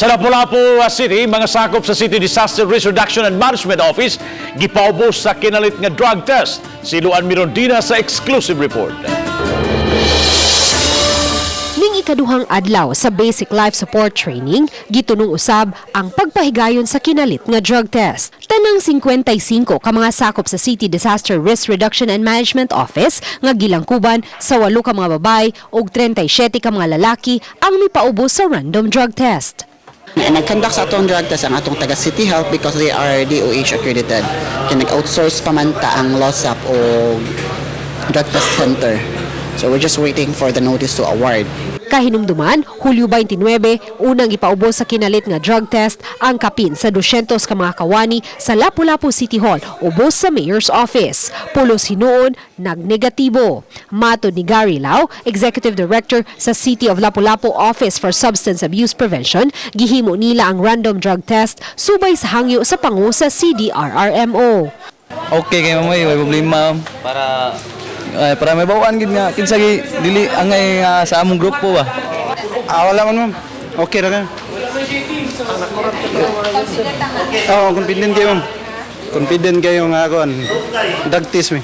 Sa Lapu-Lapu City, mga sakop sa City Disaster Risk Reduction and Management Office gipaubos sa kinalit nga drug test. Si Luan Mirondina sa exclusive report. Ning ikaduhang adlaw sa Basic Life Support Training, gitunong usab ang pagpahigayon sa kinalit nga drug test. Tanang 55 ka mga sakop sa City Disaster Risk Reduction and Management Office nga gilangkuban sa 8 ka mga babae ug 37 ka mga lalaki ang mipaubos sa random drug test. And nag-conduct sa atong drug test ang atong taga City Health because they are DOH accredited. Kaya nag-outsource pa man ta ang LOSAP o drug test center. So we're just waiting for the notice to award. Kahinumduman, Hulyo 29, unang ipaubos sa kinalit nga drug test ang kapin sa 200 ka mga kawani sa Lapu-Lapu City Hall ubos sa Mayor's Office. Pulos hinuon, nagnegatibo. Matod ni Gary Lau, Executive Director sa City of Lapu-Lapu Office for Substance Abuse Prevention, gihimo nila ang random drug test subay sa hangyo sa pangu sa CDRRMO. Okay kay mamay, way problema para ay, para may bawaan gid nga kinsa gi dili angay nga sa among grupo ba. Ah, wala man, ma'am. Okay ra ka. Oo, confident kayo, ma'am. Confident kayo nga kon. Drug test mi.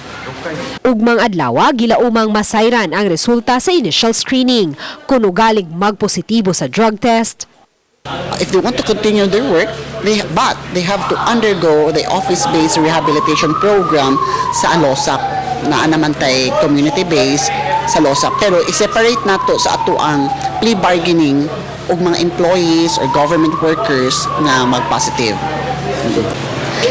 Ugmang adlaw, gilaumang masayran ang resulta sa initial screening. Kung ugaling magpositibo sa drug test, If they want to continue their work, but they have to undergo the office-based rehabilitation program sa ALOSAP na naman tay community-based sa LOSAP. Pero i-separate nato sa ato ang plea bargaining og mga employees or government workers nga mag-positive.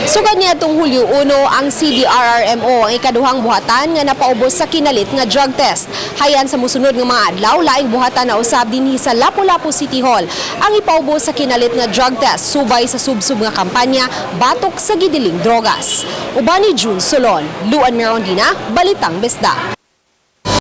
Sugad niadtong Hulyo 1 ang CDRRMO ang ikaduhang buhatan nga napaubos sa kinalit nga drug test. Hayan sa musunod nga mga adlaw, laing buhatan na usab dinhi sa Lapu-Lapu City Hall ang ipaubos sa kinalit nga drug test subay sa subsub nga kampanya batok sa gidiling drogas. Uban ni June Solon, Luan Mirondina, Balitang Bisdak.